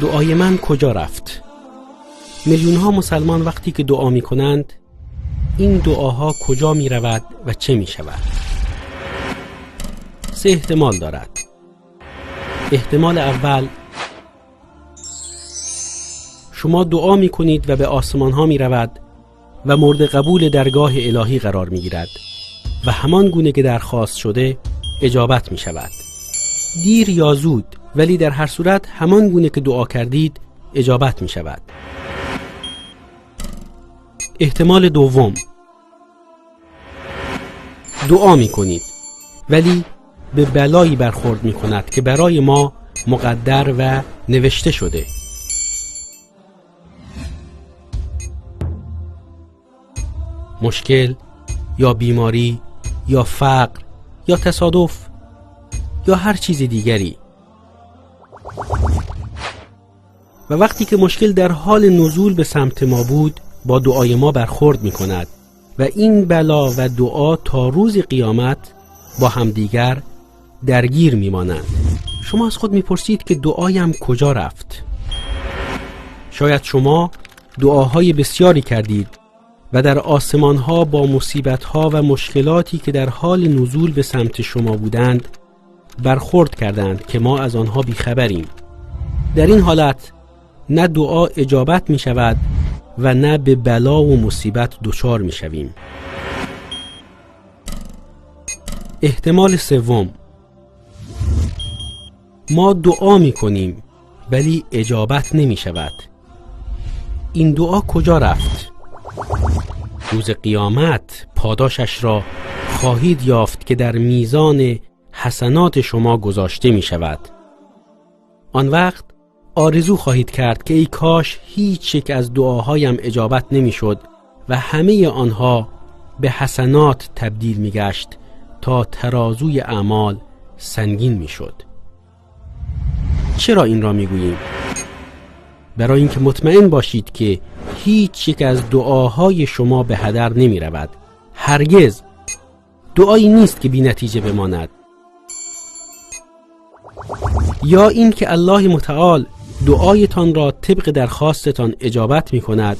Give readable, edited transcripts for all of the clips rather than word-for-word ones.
دعای من کجا رفت؟ میلیون ها مسلمان وقتی که دعا می کنند این دعاها کجا می رود و چه می شود؟ سه احتمال دارد. احتمال اول، شما دعا می کنید و به آسمان ها می رود و مورد قبول درگاه الهی قرار می گیرد و همان گونه که درخواست شده اجابت می شود. دیر یا زود، ولی در هر صورت همان گونه که دعا کردید اجابت می شود. احتمال دوم، دعا می کنید ولی به بلایی برخورد می کند که برای ما مقدر و نوشته شده. مشکل یا بیماری یا فقر یا تصادف یا هر چیز دیگری. و وقتی که مشکل در حال نزول به سمت ما بود با دعای ما برخورد می کند و این بلا و دعا تا روز قیامت با همدیگر درگیر می مانند. شما از خود می پرسید که دعایم کجا رفت؟ شاید شما دعاهای بسیاری کردید و در آسمانها با مصیبتها و مشکلاتی که در حال نزول به سمت شما بودند برخورد کردند که ما از آنها بیخبریم. در این حالت نه دعا اجابت می شود و نه به بلا و مصیبت دچار می شویم. احتمال سوم، ما دعا می کنیم ولی اجابت نمی شود. این دعا کجا رفت؟ روز قیامت پاداشش را خواهید یافت که در میزان حسنات شما گذاشته می شود. آن وقت آرزو خواهید کرد که ای کاش هیچ یک از دعاهایم اجابت نمی شد و همه آنها به حسنات تبدیل می گشت تا ترازوی اعمال سنگین می شد. چرا این را می گوییم؟ برای اینکه مطمئن باشید که هیچ یک از دعاهای شما به هدر نمی رود. هرگز دعایی نیست که بی نتیجه بماند. یا اینکه الله متعال دعایتان را طبق درخواستتان اجابت می کند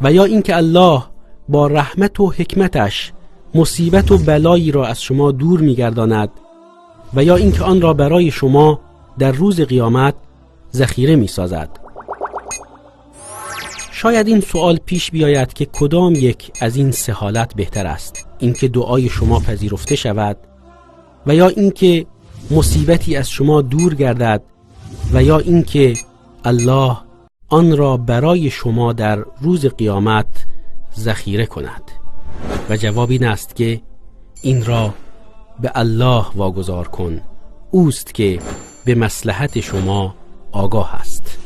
و یا اینکه الله با رحمت و حکمتش مصیبت و بلایی را از شما دور می گرداند و یا اینکه آن را برای شما در روز قیامت ذخیره می سازد. شاید این سوال پیش بیاید که کدام یک از این سه حالت بهتر است؟ اینکه دعای شما پذیرفته شود و یا اینکه مصیبتی از شما دور گردد و یا اینکه الله آن را برای شما در روز قیامت ذخیره کند. و جواب این است که این را به الله واگذار کن، اوست که به مصلحت شما آگاه است.